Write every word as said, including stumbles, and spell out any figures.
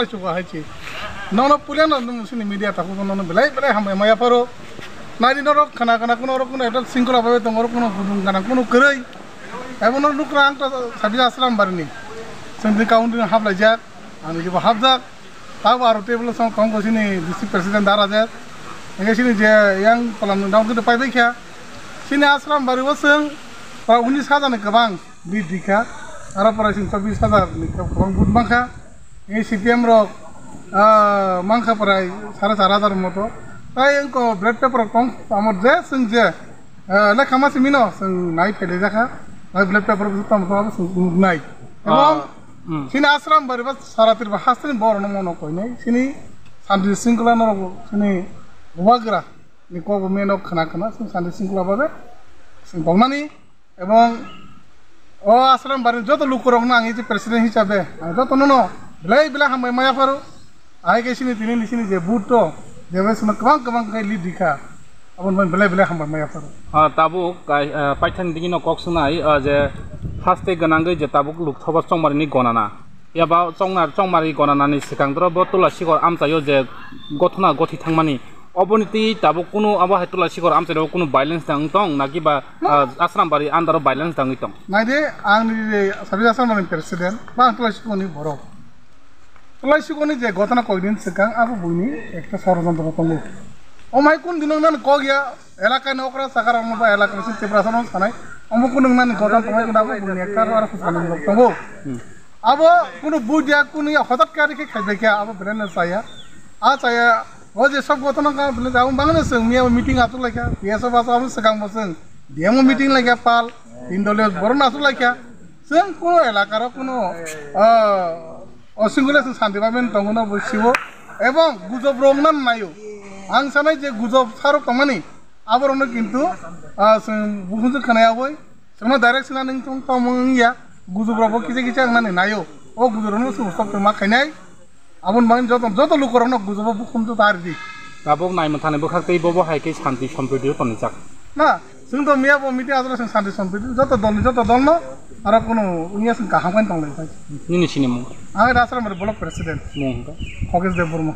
Chuka hai chi. Nono pulia no nung sini media taku nono belai belai hambai maya paro. Nari norok khana khana kuno rok kuno eta singkula babe tong rok kuno budung khana kuno kerei. Ebo no nukra ang ta sabi asram barini. Sendri kaun din hap lai jak. Ang jibo hap jak. Tabo aro table song tong ko sini district president dara jak. Engke sini je yang palam daun kete pai bai kha. Sini asram bari waseng. Pra unis hajar ni kebang. Bid dikha, aro pore sing chobbish hajar ni khe kwbang vote mankha. Ei C P M rok, ah, mankha prai sare char hajar moto. Tai engko ballot paper rok tong, amor je, sing je, ah, lekha ma simi no, sing nai phele jakha, nai ballot paper rok tamo tamo sing nai. Ebong, ah, hmm, sini asram bari ba sara tirba hasteni bor no mono koi nai, sini santi singkla no sini bubagra ni kok bo meno khana khana, sing santi singkla babe, sing tongnani. Ebong o asram bari joto lukurokno ang iji president hisabe ang jotono no belai belai hambai maya pharo. Ahai khe sini tini ni sini je vote to je bai sino kwbang kwbang khe lead rikha. Aboni bagwi belai belai hambai maya pharo. Ah, tabuk kai, ah, paithakni digino kok swngnai, ah, je haste gwnangwi je tabuk Lok Sabha chongmarini gonana. Phiya ba chongna, chongmari gonanani swkang doro bo Tula Sikor amchaio je gothona gothi thangmani. Oboni twi tabuk kunu abo hai Tula Sikor amchaio kunu violence tang tong naki ba, ah, Asrambari under o violence tangwi tong. Naide ang ni je sabi Asrambari president ba ang Tula Sikor ni borok. Tula Sikor ni je gothona koi din swkang abo buini ekta sorojontro tongo. O mai kun dinong nan kok ya elaka ni okra sakar ang ba elaka ni Tiprasa no sanai. Omo kun nang nan gothona tongmai kun abo buini ekta aro sanai tongo. Hmm. Abo kunu budia kunu ya hotat kari khe khaidai khe abo belai no chaya. A chaya o je sob gothona ka belai jabo bangno chwng miya meeting asuk laikha. P S O basa abo swkang bo chwng D M o meeting laikha pal. Indole borok asuk laikha. Chwng kunu elaka ro kunu, ah, o singule chwng santi baben tongo no bo sibo. Ebong gujob rok nan nayo. Ang sanai je gujob sarok tongmani aborokno kintu, ah, chwng bukhunjwk khanai aboi. Sono direct sina nung tong tong wng ya, gujubrok bo kisa kisa wng nani nayo. O gujubrok no sung sok ma khainai. Aboni bagwi joto, joto lukurok no gujubo bukhum to tar di. Tabuk nai mwthani bwkhak tei bobo hai khe santi sompriti o toni jak. Na, sung to miya bo meeting asolo sung santi sompriti, joto dol ni joto dol no, aro kuno wng ya sung kaham khe tong lai. Nini sini mung? Ang Asrambari block president. Mung hwnkhe? Khogesh Debbarma.